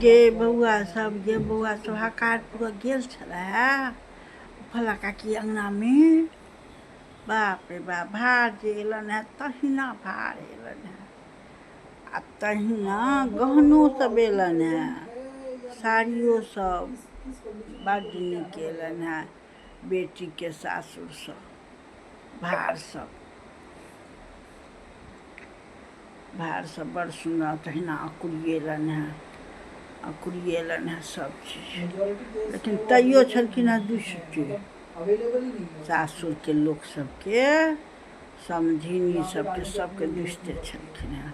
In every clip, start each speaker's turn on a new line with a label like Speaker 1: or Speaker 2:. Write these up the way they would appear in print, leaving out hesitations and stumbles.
Speaker 1: गे बौआ सब, गे बौआ सब, हकार पूरा गेल छलै फला काकी अङ्गनामे। बाप रे बाप, भार जे एलनि हेँ तहिना भार एलनि हेँ आ तहिना गहनो सब एलनि हेँ, साड़ियो सब बड्ड नीक एलनि हेँ बेटीके सासुरसँ भार सब। भार सब बड़ सुन्दर, तहिना अकुरिएलनि हेँ, अकुरिएलनि हेँ सब चीज। लेकिन तैयो छलखिन हेँ दुष्टे सासुरके लोक सबके, समधिनी सबके, सबके दुष्टे छलखिन हेँ।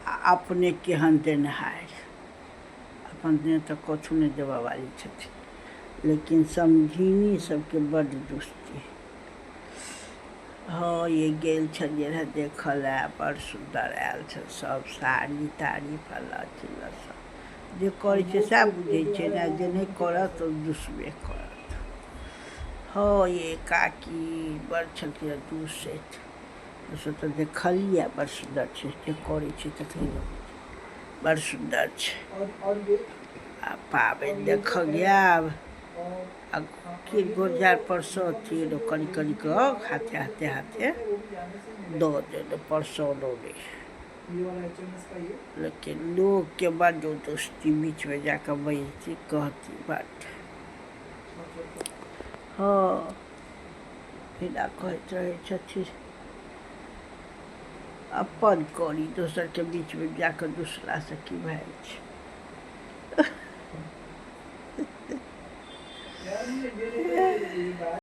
Speaker 1: आ अपने केहन देनहारि, अपन देह तऽ कथु नहि देबऽवाली छथिन, लेकिन समधिनी सबके बड्ड दुष्टी। हँ ये, गेल छलियै रहए देखऽ लए, बड़ सुन्दर आयल छल सब साड़ी ताड़ी फल्लाँ चिल्लाँ सब। जे करै छै सएह बुझै छै ने, जे नहि करत ओ दुसबे करत। हँ ये काकी, बड़ छलखिन हँ दुसैत, से तऽ देखलियै, बड़ सुन्दर छै। जे करै छै तकरे लगै छै, बड़ सुन्दर छै। आ पाबनि देखऽ जायब आ खीर घोरजाउर परसौती कनि कनि कऽ हाथे हाथे हाथे दऽ देलहुँ, परसौलहुँ नहि। लेकिन लोकके बड्ड दोस्ती, बीचमे जा कऽ बजती कहती बड्ड। हँ, एना कहैत रहै छथिन। अपन करी, दोसरके बीचमे जा कऽ दुसलासँ की भए जाइ छै?